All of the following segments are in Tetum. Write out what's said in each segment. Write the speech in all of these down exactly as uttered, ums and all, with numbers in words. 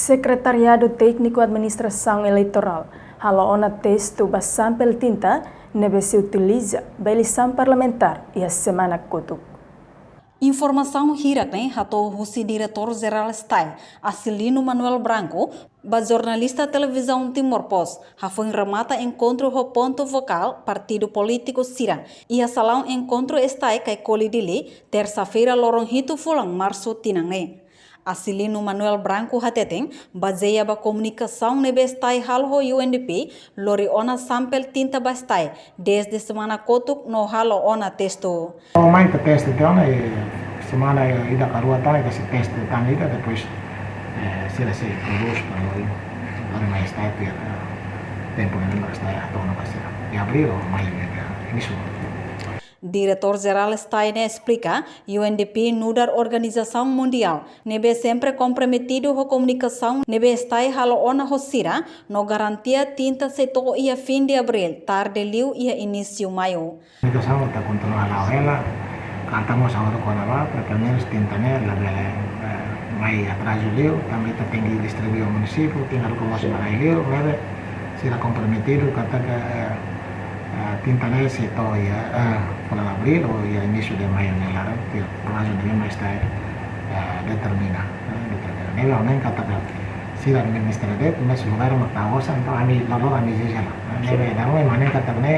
Sekretariadu Tékniku Administrasaun Eleitorál halo ona testu ba sampel tinta ne'ebé sei utiliza ba eleisaun parlamentár iha semana kotuk. Informasaun hirak-ne'e hato'o husi Diretór Jerál STAE, Acilino Manuel Branco, ba jornalista Televizaun Timor Post, hafoin remata enkontru ho pontu fokál partidu polítiku sira iha salaun enkontru STAE Kaikoli Dili, tersa-feira loron hitu fulan Marsu tinan ne'e. Acilino Manuel Branco hateten, bazeia ba komunikasaun ne'ebé STAE halo ho U N D P, lori ona sampel tinta ba STAE dezde semana kotuk no halo ona testu. Mai ita testu tiha ona, eh, semana ida ka rua tan, ita sei testu tan ida, depois, eh, sira sei prodús para lori, lori mai STAE, eh, tempu ne'e mak STAE hato'o ona ba sira. Iha abríl ou maiu, eh, inísiu. Diretór Jerál STAE ne'e esplika, U N D P nu'udar organizasaun mundiál ne'ebé sempre komprometidu ho komunikasaun ne'ebé STAE halo ona ho sira, no garantia tinta sei to'o iha fin de abríl, tarde liu iha inísiu maiu. Komunikasaun ita kontinua hala'o hela, katak mós agora kona-ba, pelumenus tinta ne'e labele, eh, mai atrazu liu, tanba ita tenke distribui ba munisípiu, tenke haruka mós ba rai-liur, maibé sira komprometidu katak, eh, eh, tinta ne'e sei to'o iha, eh, fulan abríl ou iha inísiu de maiu nia laran, tiha prazu ne'ebé mak STAE, eh, determina, eh, determina. Ne'ebé ha'u hanoin katak sira Ministériu de'it, mas governu mak tau osan, entaun ami loroloron ami ezije hela. Ne'ebé dala ruma ami hanoin katak ne'e,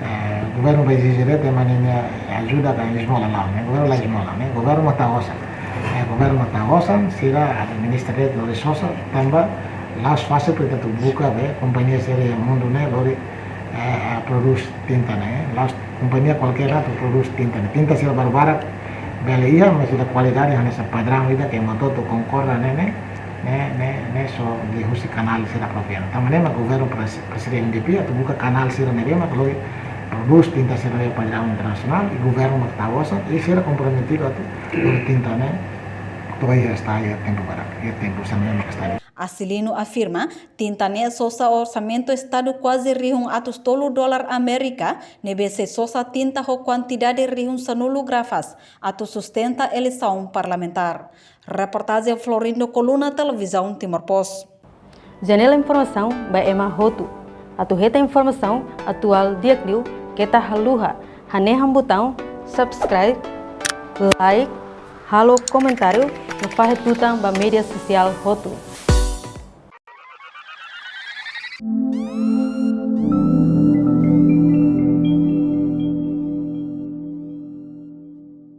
eh, governu bá ezije de'it, ema nia ajuda ka esmola la'o, ne'e governu la esmola, ne'e governu mak tau osan. Eh, governu mak tau osan, sira Ministériu de'it lori sosa, tanba la'ós fasil para ita atu buka be kompañia sira iha mundu ne'e lori, eh, eh, prodús tinta ne'e, eh. La'ós kompañia kualkér atu prodús tinta ne'e. Tinta sira barak-barak bele iha, mas sira kualidade hanesan padraun ida ke ema hotu-hotu konkorda ne'e, ne'e, ne'e, ne'e, ne'e só liuhusi kanál sira própriu. Tanba ne'e mak governu pres-, presiza U N D P atu buka kanál sira ne'ebé mak lori prodús tinta sira ne'ebé padraun internasionál, i governu mak tau osan, i sira komprometidu atu lori tinta ne'e to'o iha STAE iha tempu badak, iha tempu semana mak STAE. Acilino afirma, tinta ne'e sosa orsamentu Estadu kuaze rihun atus tolu dolar Amérika, ne'ebé sei sosa tinta ho kuantidade rihun sanulu garrafas, atu sustenta eleisaun parlamentár. Reportajen Florindo Coluna, Televizaun Timor Post. Janela informasaun ba ema hotu. Atu hetan informasaun atuál di'ak liu keta haluha hanehan butaun subscribe, like, halo komentáriu no fahe tutan ba média sosiál hotu.